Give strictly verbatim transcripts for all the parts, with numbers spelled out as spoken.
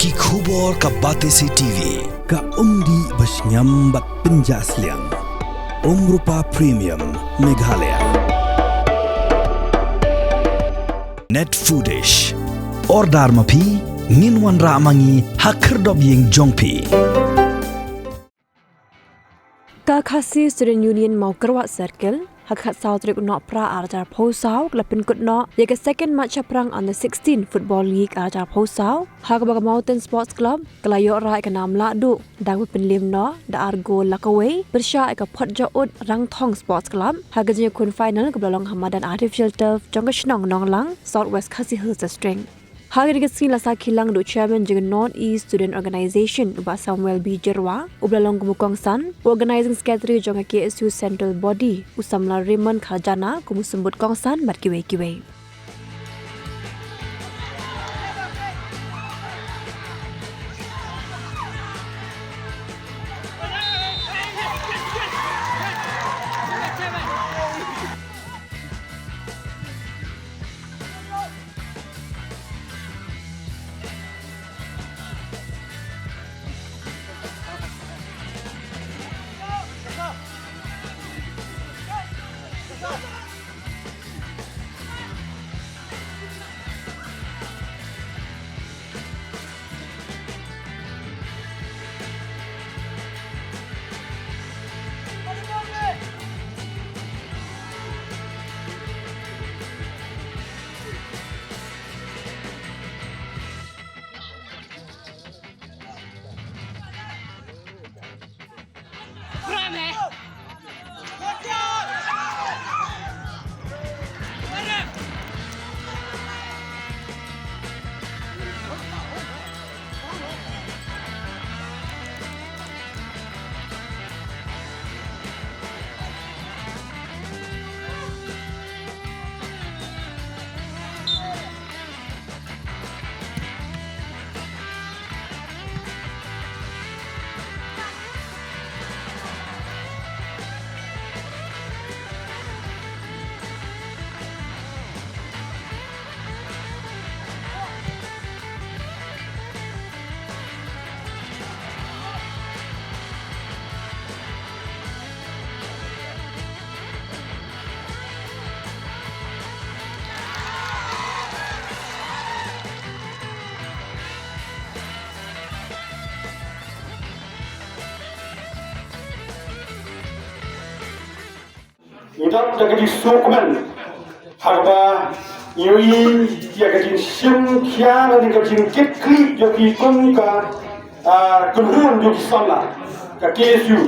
Ki khubor ka Batesi T V. Ka umdih ba shngiam bad pynjah sliang. Umrupa Premium Meghalaya. Net Foodish. Order ma phi, ngin wanrah ma ngi ha khyrdop ïing jong phi. Ka Khasi Student Union Mawkyrwat Circle, ha ka khatsaw tarik u Nohprah arhajar arphew saw, ka la pynkut noh ïa ka Second Mat Shaphrang Under sixteen Football League arhajar arphew saw, ha kaba ka Mountain Sports Club ka la ïoh rah ïa ka nam lahduh da kaba pynliem noh da ar gol la kawei pyrshah ïa ka Photjoh Ut Rangthong Sports Club, ha ka jingïakhun final kaba la long ha madan artificial turf jong ka shnong Nonglang, South West Khasi Hills District. Ha kane ka sngi la sakhi lang da u Chairman jong ka North East Student Organisation, u Bah Samuel B Jyrwa, uba la long kum u kongsan, u Organising Secretary jong ka K S U Central Body, u Samla Raymond Kharjana, kum u symbud kongsan bad kiwei kiwei. Ngi dap da ka jingsngewkmen ha kaba ngi ïohi ïa ka jingshim khia lane ka jingkitkhlieh jong ki kum ka, ah, kynhun jong ki samla ka K S U.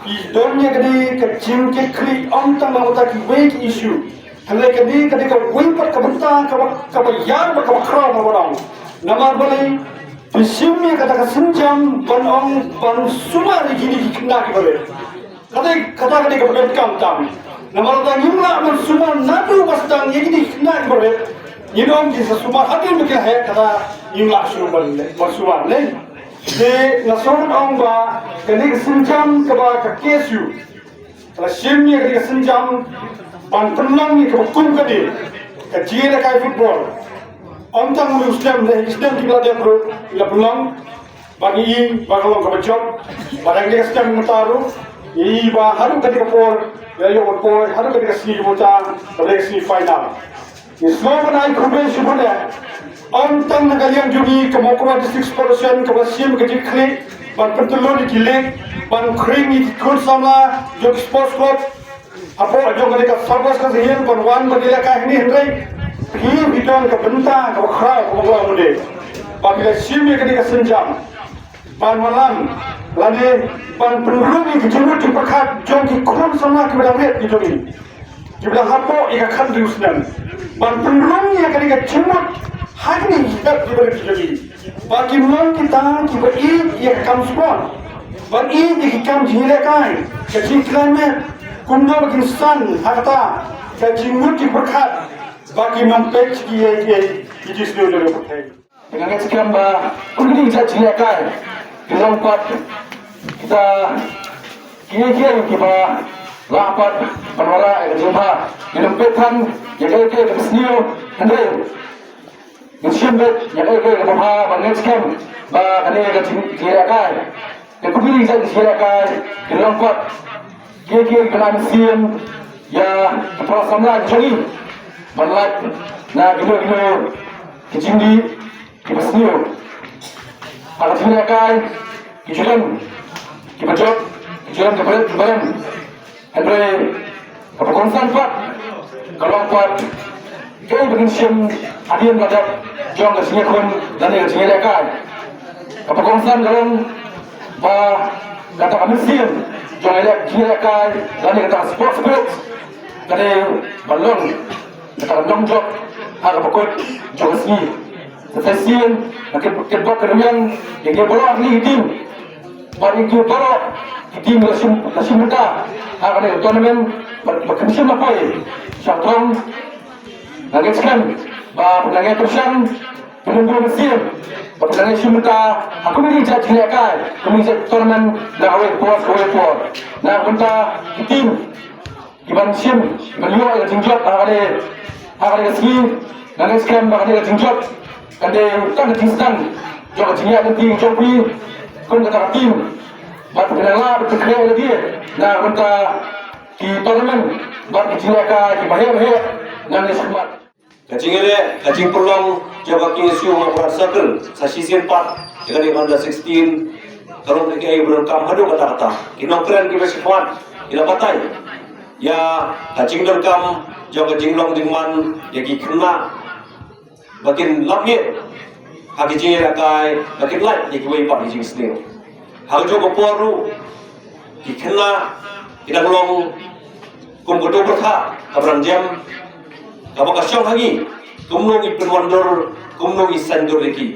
Ki don ïa kane ka jingkitkhlieh ym tang na ka bynta kiwei ki issue. Hynrei kane ka dei kawei pat ka bynta kaba, kaba ïar bad kaba khraw kaba ong. Namar balei? Phi shim ïa kata ka sienjam ban ong ban sumar ïa kine ki khynnah kiba rit. Kata, kata ka dei kaba donkam tam. Namar kata ngim lah ban sumar naduh ba sdang ïa kine ki khynnah kiba rit. Ngin ong ki sa sumar hadien ba ki la heh, kata ngim lah shuh ban, ban sumar ne. Te nga sngewthuh ong ba kane ka sienjam kaba ka K S U ka la shim ïa kane ka sienjam ban pynlong ïa kaba kum kane ka jingïalehkai football. Ym tang mynta u snem, hynrei ki snem kiba la dep ruh la pynlong. Ba ngi i ba ka long kaba jop. Ba dang ïa ka snem mynta ruh ngi i ba haduh kane ka por, ïa ïoh ban poi haduh kane ka sngi kaba mynta, kaba dei ka sngi final. Ngi sngew ban ai khublei shibun eh, ym tang na ka liang jong ngi ka Mawkyrwat District Sports Association kaba shim ka jingkitkhlieh ban pyntylli ïa ki league, ban khring ïa ki khun samla jong ki sports club hapoh jong kane ka South West Khasi Hills ban wan ban ïalehkai hangne, hynrei phi, phi don ka bynta kaba khraw kaba ong mynta ba phi la shim ïa kane ka sienjam ban wallam lane ban pynrung ïa ki jingmut jingpyrkhat jong ki khun samla kiba dang rit ki jong ngi, kiba dang hapoh ïa ka khathynriew snem, ban pynrung ïa kane ka jingmut ha kine ki dap kiba rit ki jong ngi, ba kin long kita kiba ïeit ïa ka kam sport, ban ïeit ïa ki kam jingïalehkai, ka jingkhlaiñ met, kumno ba kin san ha kata ka jingmut jingpyrkhat, ba kin ym peit sha kiei kiei ki jingsniew jong ka pyrthei. Te nga ngeit skhem ba kum kine ki jait jingïalehkai ki long pat kita kiei kiei kiba lah pat ban wanrah ïa ka jingbha. Ngin ym peit than ïa kaei kaei kaba sniew, hynrei Ngin shim beit ïa kaei kaei kaba bha ba ngin skhem ba kane ka jing, jingïalehkai, ka kumne ka jingïalehkai ka long pat kiei kiei kiba mynsiem ïa ki para samla ki jong ngi ban lait na kino kino ki jingdih kiba sniew. Ha ka jingïalehkai ki ju don kiba jop, ki ju don kiba rit kiba rem. Hynrei kaba kongsan pat ka long pat kaei ba ngin shim hadien ba dep jong ka jingïakhun lane ka jingïalehkai. Kaba kongsan ka long ba kata ka mynsiem jong ka jingïalehkai lane kata ka sports spirit ka dei ban long kata ka nongjop ha kaba kut jong ka sngi. Sa shisien nga kitbok kyrwiang ïa ngi baroh ki team, bad ïa ngi baroh ki team la shim, la shim bynta ha kane ka tournament, bad ba kin shim la poi sha thong. Nga ngeit skhem ba phin nang ïa pyrshang, phin nang ïa mynsiem, ba phin nang ïa shim bynta ha kumne ki jait jingïalehkai, kumne ki jait tournament na kawei ka por sha kawei ka por. Na ka bynta ki team kiban shim, kiban ïoh ïa ka jingjop ha kane, ha kane ka sngi. Nga ngeit skhem ba kane ka jingjop kan dei tang ka jingsdang jong ka jingïaid lynti jong phi kum kata ka team. Bad phin nang lah ban pynkhreh ïa lade na ka bynta ki tournament bad ki jingïalehkai kiba heh ba heh. Nga ngeit skhem. Ka jingïaleh, ka jingpynlong jong ka K S U Mawkyrwat Circle sa shisien pat ïa kane ka under sixteen, ka long kaei kaei ba donkam haduh katta katta. Ki nongkren kiba shakhmat ki la batai ïa ka jingdonkam jong ka jinglong jingman ïa ki khynnah ba kin lap miet ha ki jingïalehkai, ba kin lait ïa kiwei pat ki jingsniew. Ha kajuh ka por ruh ki khynnah ki dang long kum ka dewbyrtha kaba dang jem, kaba ka shong ha ngi kumno ngi pynwandur, kumno ngi saiñdur ïa ki.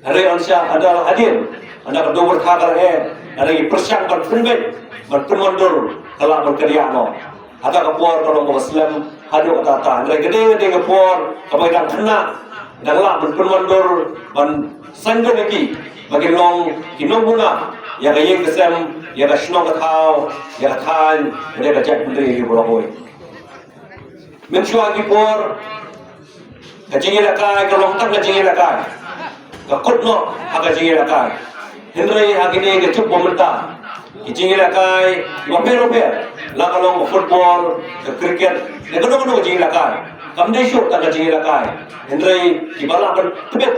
Hynrei ynda sha, ynda hadien, ynda ka dewbyrtha ka la eh, ynda ngi pyrshang ban pynbeit, ban pynwandur, ka lah ban kadiah noh. Kata ka por ka long kaba slem haduh katta katta. Hynrei ka dei, ka dei ka por kaba ki dang khynnah dang lah ban pynwandur, ban saiñdur ïa ki ba kin long ki nongbna ïa ka ïing ka sem, ïa ka shnong ka thaw, ïa ka thaiñ, ïa ka jaitbynriew hi baroh kawei. Mynshuwa ki por ka jingïalehkai ka long tang ka jingïalehkai, ka kut noh ha ka jingïalehkai. Hynrei ha kine ki juh ba mynta ki jingïalehkai kiba pher ba pher, la ka long ka football, ka cricket, ne kano kano ka jingïalehkai, kam dei shuh tang ka jingïalehkai. Hynrei kiba lah ban tbit,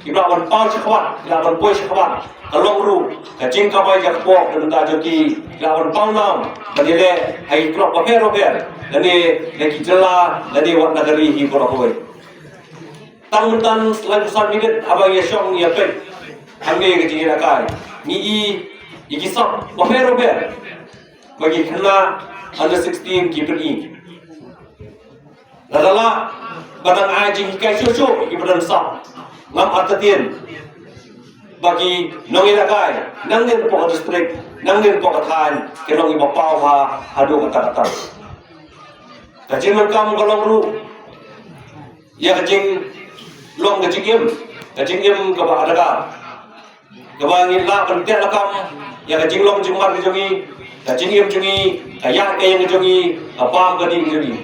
kiba lah ban paw shakhmat, kiba lah ban poi shakhmat, ka long ruh ka jingkamai jakpoh na ka bynta jong ki, kiba lah ban paw nam ban ïaleh ha ki club ba pher ba pher, lane na ki jylla, lane wat na ka ri hi baroh kawei. Tang mynta laiphew san minit haba ngi ïa shong ïa peit hangne ka jingïalehkai, ngi i ïa ki sap ba pher ba pher ba ki khynnah under sixteen ki pyni. Lada lah ba dang ai jinghikai shuh shuh ïa ki ba don sap, ngam artatien ba ki nongïalehkai nangne hapoh ka district, nangne hapoh ka thaiñ, kin long kiba paw bha haduh katta katta. Ka jingdonkam ka long ruh ïa ka jinglong ka jingim, ka jingim kaba adkar, kaba ngin lah ban teh lakam ïa ka jinglong jingman ka jong ngi, ka jingim jong ngi, ka ïaid ka ïeng ka jong ngi, ka bam ka dih ka jong ngi.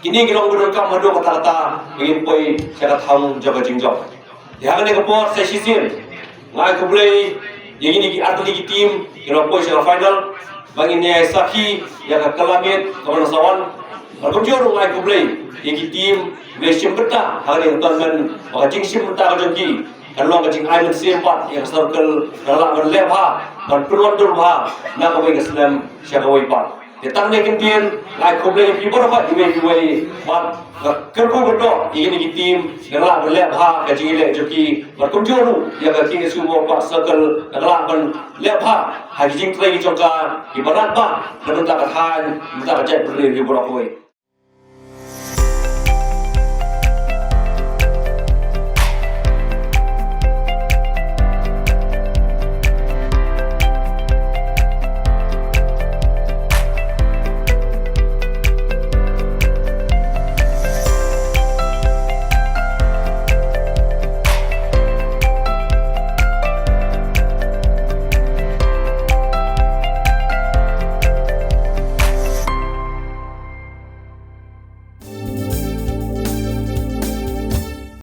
Kine ki long ba donkam haduh katta katta ba ngin poi sha ka thong jong ka jingjop. Te ha kane ka por sa shisien nga ai khublei ïa kine ki artylli ki team kiba la poi sha ka final, ba ngin ïa sakhi ïa ka kylla miet kaba nang sa wan. Bad kumjuh ruh nga ai khublei ïa ki team kiba la shim bynta ha kane ka tournament, ba ka jingshim bynta ka jong ki kan long ka jingai mynsiem pat ïa ka circle, kan lah ban leh bha, ban pynwandur bha na kawei ka snem sha kawei pat. Te tang ne kyntien, nga ai khublei ïa phi baroh iwei pa iwei, bad nga kyrkhu kyrdoh ïa kine ki team, kan lah ban leh bha ka jingïaleh jong ki, bad kumjuh ruh ïa ka King Issue Mawkyrwat Circle, kan lah ban leh bha ha ki jingtrei ki jong ka, kiba radbah na bynta ka thaiñ, na bynta ka jaitbynriew hi baroh kawei.